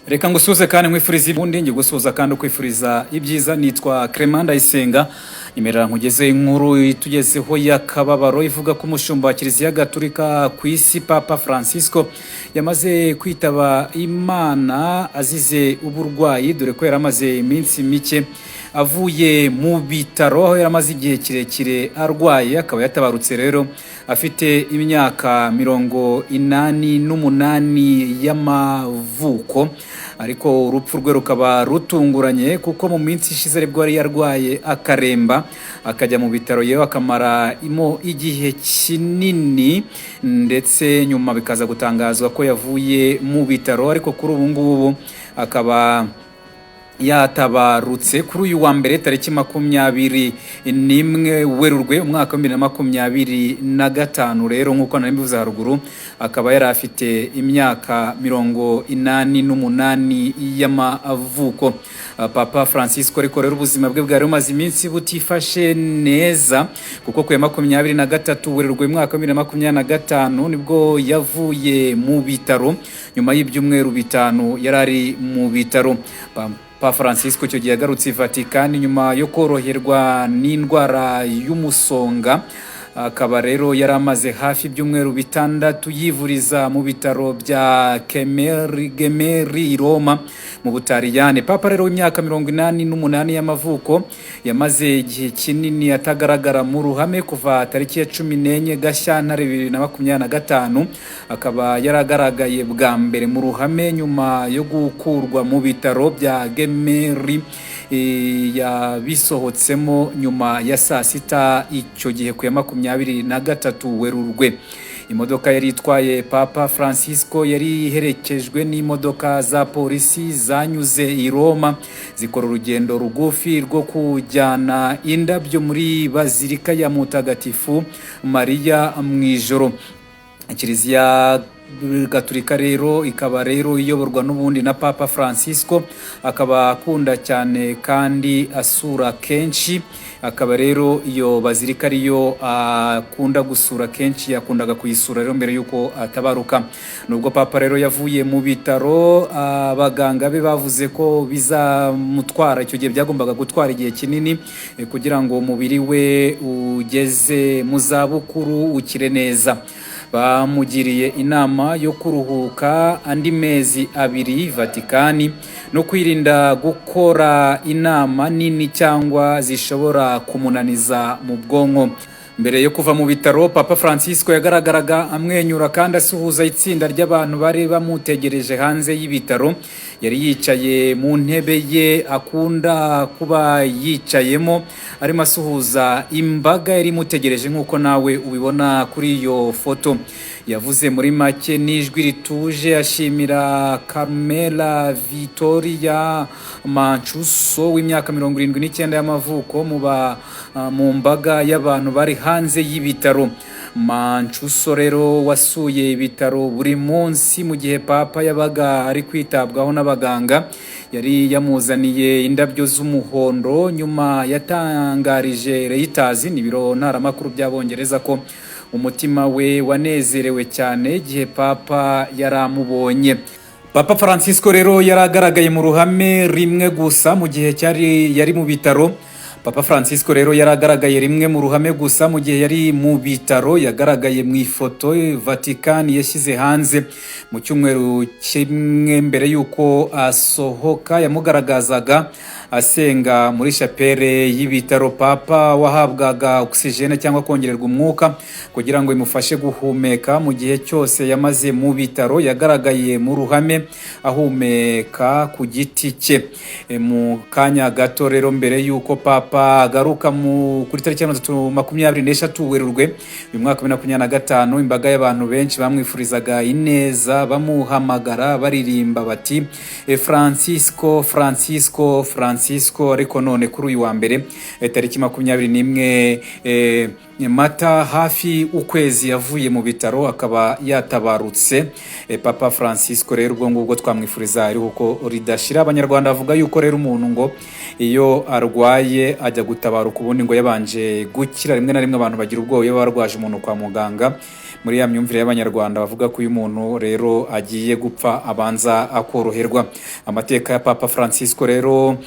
Reka ngusuhuze kandi nkwifuriza ubundi ngiye gusuhuza kandi ukwifuriza ibyiza. Nitwa Clement Ndayisenga. Imerera nkugeze inkuru itugezeho y'akababaro ivuga ko umushumba wa Kiliziya Gatolika ku isi, Papa Francisco, yamaze kwitaba Imana azize uburwayi, dore ko yari amaze iminsi mike avuye mu bitaro aho yari amaze igihe kirekire arwaye. Akaba yatabarutse rero afite imyaka 88 y'amavuko, ariko urupfu rwe rukaba rutunguranye kuko mu minsi ishize aribwo yari yarwaye akaremba, akajya mu bitaro, yewe akamaramo igihe kinini, ndetse nyuma bikaza gutangazwa ko yavuye mu bitaro. Ariko kuri ubu ngubu akaba yatabarutse kuri uyu wa mbere, tariki 21 Werurwe umwaka wa 2025. Rero nk'uko nari mbivuze haruguru, akaba yari afite imyaka 88 y'amavuko, Papa Francisco. Ariko rero ubuzima bwe bwari bumaze iminsi butifashe neza, kuko ku ya 23 Werurwe umwaka wa 2025 nibwo yavuye mu bitaro nyuma y'ibyumweru 5 yari ari mu bitaro. Papa Francisco icyo gihe yagarutse i Vatican nyuma yo koroherwa n'indwara y'umusonga. Akaba rero yari amaze hafi ibyumweru 6 yivuriza mu bitaro bya Gemelli i Roma mu Butaliyani. Papa rero w'imyaka 88 y'amavuko yamaze igihe kinini atagaragara mu ruhame kuva tariki ya 14 Gashyantare 2025. Akaba yaragaragaye bwa mbere mu ruhame nyuma yo gukurwa mu bitaro bya Gemelli, yabisohotsemo nyuma ya saa sita icyo gihe ku ya 23 Werurwe. Imodoka yari itwaye Papa Francisco yari iherekejwe n'imodoka za polisi zanyuze i Roma zikora urugendo rugufi rwo kujyana indabyo muri Bazilika ya Mutagatifu Mariya mu ijoro. Kiliziya Gatolika rero ikaba rero iyoborwa n'ubundi na Papa Francisco, akaba akunda cyane kandi asura kenshi. Akaba rero iyo bazilika ariyo akunda gusura kenshi, yakundaga kuyisura rero mbere y'uko atabaruka. Nubwo Papa rero yavuye mu bitaro, abaganga be bavuze ko bizamutwara, icyo gihe byagombaga gutwara igihe kinini kugira ngo umubiri we ugeze mu zabukuru ukire neza. Bamugiriye inama yo kuruhuka andi mezi 2 Vatikani no kwirinda gukora inama nini cyangwa zishobora kumunaniza mu bwonko. Mbere yo kuva mu bitaro, Papa Francisco yagaragaraga amwenyura kandi asuhuza itsinda ry'abantu bari bamutegereje hanze y'ibitaro. Yari yicaye mu ntebe ye akunda kuba yicayemo, arimo asuhuza imbaga yari imutegereje, nk'uko nawe ubibona kuri iyo foto. Yavuze muri make n'ijwi rituje, ashimira Carmela Vittoria Mancuso w'imyaka 79 y'amavuko mu mbaga y'abantu bari hanze y'ibitaro. Mancuso rero wasuye ibitaro buri munsi mu gihe Papa yabaga ari kwitabwaho n'abaganga, yari yamuzaniye indabyo z'umuhondo. Nyuma yatangarije Reuters, ni ibiro ntaramakuru by'Abongereza, ko umutima we wanezerewe cyane igihe Papa yari amubonye. Papa Francisco rero yari agaragaye mu ruhame rimwe gusa mu gihe cyari yari mu bitaro. Papa Francisco rero yari agaragaye rimwe mu ruhame gusa mu gihe yari mu bitaro. Yagaragaye mu ifoto Vatican yashyize hanze mu cyumweru kimwe mbere y'uko asohoka, yamugaragazaga asenga muri chapelle y'ibitaro. Papa wahabwaga oxygène cyangwa kongererwa umwuka kugira ngo imufashe guhumeka mu gihe cyose yamaze mu bitaro, yagaragaye mu ruhame ahumeka ku giti cye. Mu kanya gato rero mbere y'uko Papa agaruka kuri tariki ya 23 Werurwe uyu mwaka wa 2025, imbaga y'abantu benshi bamwifurizaga ineza bamuhamagara baririmba bati: "Francisco, Francisco, Francisco." Ariko none kuri uyu wa mbere, tariki 21 Mata, hafi ukwezi yavuye mu bitaro, akaba yatabarutse. Papa Francisco rero ubwo ngubwo twamwifuriza iruhuko ridashira. Abanyarwanda bavuga yuko rero umuntu ngo iyo arwaye Ajya gutabaruka ubundi ngo yabanje gukira. Rimwe na rimwe abantu bagira ubwoba iyo barwaje umuntu kwa muganga, muri ya myumvire y'Abanyarwanda bavuga ko uyu muntu rero agiye gupfa abanza akoroherwa. Amateka ya Papa Francisco rero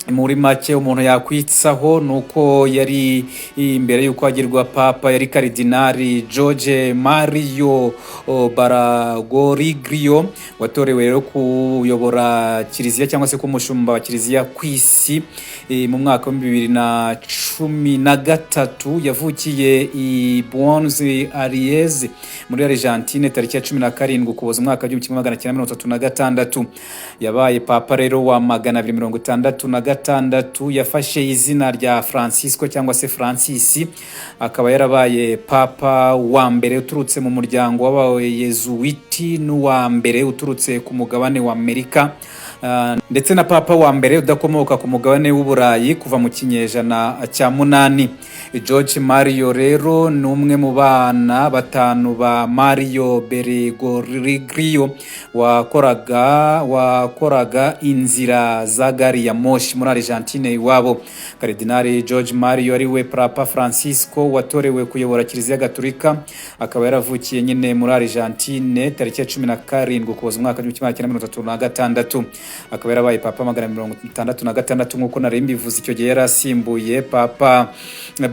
muri make umuntu yakwitsaho ni uko yari, imbere y'uko agirwa papa, yari Karidinari George Mario Bergoglio, watorewe rero kuyobora kiliziya cyangwa se kumushumba wa kiliziya ku isi mu mwaka wa 2013. Yavukiye i Buenos Aires muri Argentine tariki ya 17 Ukuboza umwaka wa 1936. Yabaye papa rero wa 266. Yafashe izina rya Francisco cyangwa se Francis, akaba yarabaye papa wa mbere uturutse mu muryango w'Abayezuwiti n'uwa mbere uturutse ku mugabane wa Amerika, ndetse na papa wa mbere udakomoka ku mugabane w'Uburayi kuva mu kinyejana cya 8. George Mario rero ni umwe mu bana batanu ba Mario Bergoglio wakoraga inzira za gari ya moshi muri Argentine iwabo. Karidinali George Mario, ariwe Papa Francisco watorewe kuyobora Kiliziya Gatolika, akaba yaravukiye nyine muri Argentine tariki ya 17 Ukuboza umwaka wa 1936, akaba yarabaye papa 266 nk'uko nari mbivuze. Icyo gihe yari asimbuye Papa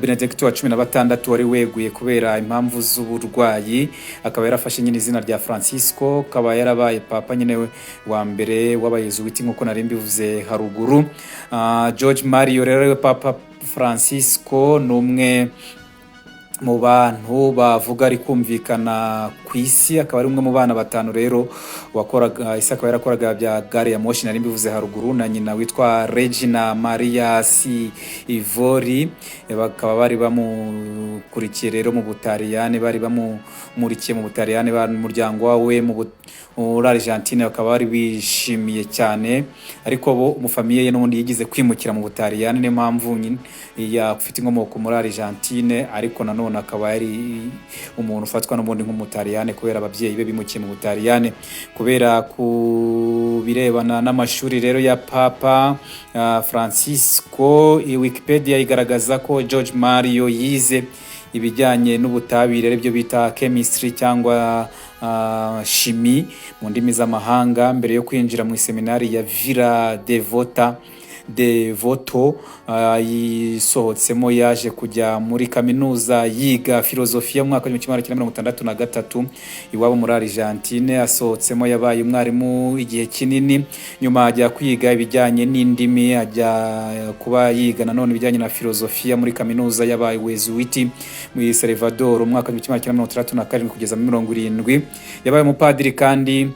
Benedicto wa 16 wari weguye kubera impamvu z'uburwayi, akaba yarafashe nyine izina rya Francisco, akaba yarabaye papa nyine wa mbere w'Abayezuwiti nk'uko nari mbivuze haruguru. George Mario rero, Papa Francisco, ni umwe mu bantu bavuga ari kumvikana ku isi, akaba ari umwe mu bana batanu rero wakoraga isi, akaba yarakoraga bya gare ya moshi nari mbivuze haruguru, na nyina witwa Regina Maria Sivori. Bakaba bari bamukurikiye rero mu Butaliyani, bari bamumurikiye mu Butaliyani, umuryango wawe muri Argentine bakaba bari bishimiye cyane, ariko bo mu famille ye n'ubundi yigize kwimukira mu Butaliyani. Niyo mpamvu nyine afite inkomoko muri Argentine, ariko nanone akaba yari umuntu ufatwa n'ubundi nk'Umutaliyani kubera ababyeyi be bimukiye mu Butaliyani. Kubera ku birebana n'amashuri rero ya Papa Francisco, Wikipedia igaragaza ko George Mario yize ibijyanye n'ubutabire, aribyo bita chemistry cyangwa chimie mu ndimi z'amahanga, mbere yo kwinjira mu iseminari ya Villa Devota Devoto. Yisohotsemo yaje kujya muri kaminuza yiga filozofiya mu mwaka wa 1963 iwabo muri Argentine. Asohotsemo yabaye umwarimu igihe kinini, nyuma ajya kwiga ibijyanye n'indimi, ajya kuba yiga nanone ibijyanye na filozofiya muri kaminuza y'Abayezuwiti muri Salvador mu mwaka wa 1967 kugeza muri 70. Yabaye umupadiri kandi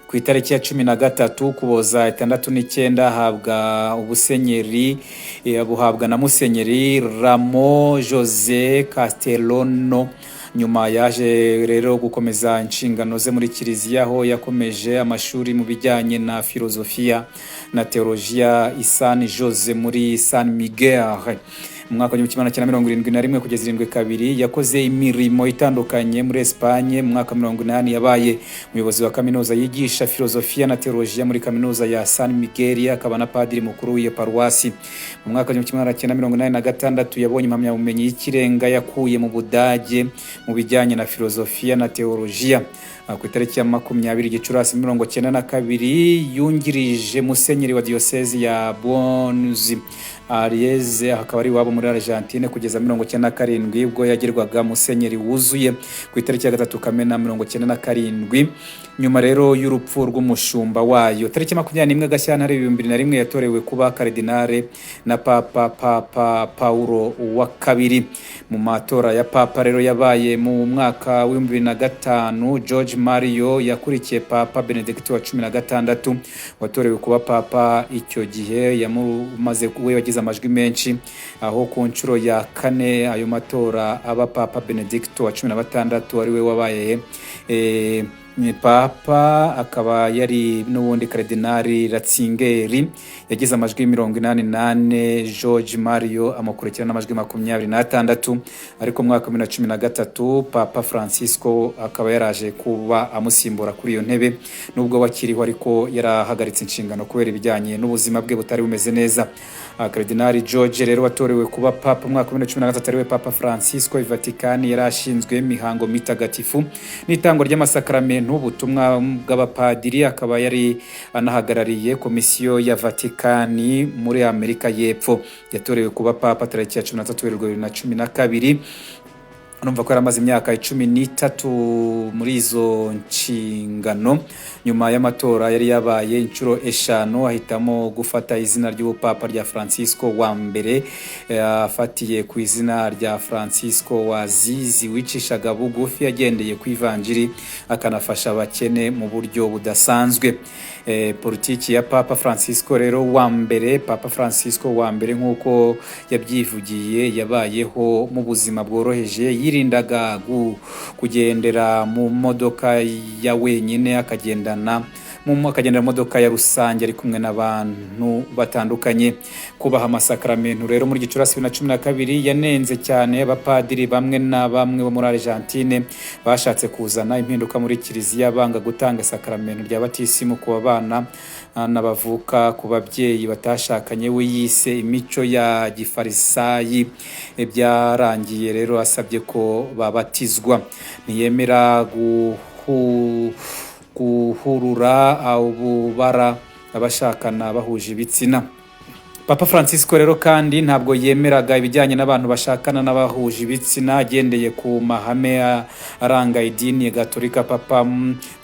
ku itariki ya 13 Ukuboza 69 ahabwa ubusenyeri, buhabwa na Musenyeri Ramo Jose Castellano. Nyuma yaje rero gukomeza inshingano ze muri kiliziya, aho yakomeje amashuri mu bijyanye na filozofiya na teologiya i San Jose muri San Miguel. Mu mwaka wa 1971 kugeza 72 yakoze imirimo itandukanye muri Espagne. Mu mwaka 80 yabaye umuyobozi wa kaminuza yigisha filozofiya na teologiya muri kaminuza ya San Miguel, akaba na padiri mukuru w'iyo paruwasi. Mu mwaka wa 1986 yabonye impamyabumenyi y'ikirenga yakuye mu Budage mu bijyanye na filozofiya na teologiya. Ku itariki ya 20 Gicurasi 92 yungirije musenyeri wa diyosezi ya Buenos Aires, akaba ari iwabo muri Argentine, kugeza 97 ubwo yagirwaga musenyeri wuzuye ku itariki ya 3 Kamena 97, nyuma rero y'urupfu rw'umushumba wayo. Tariki 21 Gashyantare 2001 yatorewe kuba karidinale na Papa Paulo wa kabiri. Mu matora ya papa rero yabaye mu mwaka wa 2005, George Mario yakurikiye Papa Benedicto wa 16 watorewe kuba papa icyo gihe, yamumaze we wagize amajwi menshi, aho ku nshuro ya kane ayo matora aba, Papa Benedicto wa 16 ari we wabaye Ni Papa akaba yari n'ubundi Karidinali Ratzinger, yagize amajwi 84, Jorge Mario amukurikira n'amajwi 26. Ariko mu mwaka wa 2013 Papa Francisco akaba yaraje kuba amusimbura kuri iyo ntebe, nubwo bakiriho ariko yarahagaritse inshingano kubera ibijyanye n'ubuzima bwe butari bumeze neza. Karidinali Jorge rero watorewe kuba Papa mu mwaka wa 2013, ariwe Papa Francisco, i Vatikani yari ashinzwe imihango mitagatifu n'itangwa ry'amasakaramentu, ubutumwa bw'abapadiri, akaba yari anahagarariye komisiyo ya Vatikani muri Amerika y'Epfo. Yatorewe kuba Papa tariki ya 13 Werurwe 2012. Urumva ko yari amaze imyaka 13 muri izo nshingano. Nyuma y'amatora yari yabaye inshuro 5, ahitamo gufata izina ry'ubupapa rya Francisco wa mbere, afatiye ku izina rya Francisco wa Azizi wicishaga bugufi agendeye ku ivanjiri, akanafasha abakene mu buryo budasanzwe. Politiki ya Papa Francisco rero wa mbere, Papa Francisco wa mbere, nk'uko yabyivugiye, yabayeho mu buzima bworoheje, yirindaga kugendera mu modoka ya wenyine, akagendera mu modoka ya rusange ari kumwe n'abantu batandukanye. Kubaha amasakaramentu rero, muri Gicurasi 2012 yanenze cyane abapadiri bamwe na bamwe bo muri Argentine bashatse kuzana impinduka muri kiliziya, banga gutanga isakaramentu rya batisimu ku babana n'abavuka ku babyeyi batashakanye, we yise imico ya gifarisayi. Byarangiye rero asabye ko babatizwa. Ntiyemera guhurura ububara abashakana bahuje ibitsina. Papa Francisco rero kandi ntabwo yemeraga ibijyanye n'abantu bashakana n'abahuje ibitsina, agendeye ku mahame aranga idini Gatolika. Papa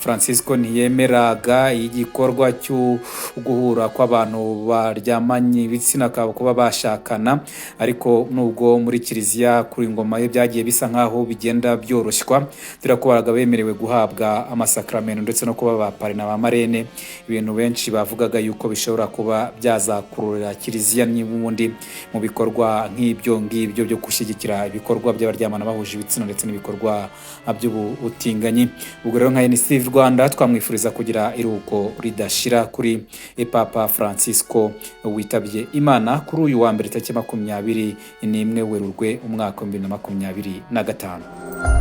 Francisco ntiyemeraga igikorwa cyo guhura kw'abantu baryamanye ibitsina kuba bashakana. Ariko nubwo muri kiliziya kuri ingoma ye byagiye bisa nkaho bigenda byoroshywa, dore ko baraga bemerewe guhabwa amasakramentu ndetse no kuba ba parrain na ba marraine, ibintu benshi bavugaga yuko bishobora kuba byazakururira kiliziya n'ubundi mu bikorwa nk'ibyo ngibyo byo gushyigikira ibikorwa by'abaryamana bahuje ibitsina ndetse n'ibikorwa by'ubutinganyi. Ubwo rero nka NCTV Rwanda twamwifuriza kugira iruhuko ridashira kuri Papa Francisco witabye Imana kuri uyu wa mbere tariki 21 Werurwe umwaka wa 2025.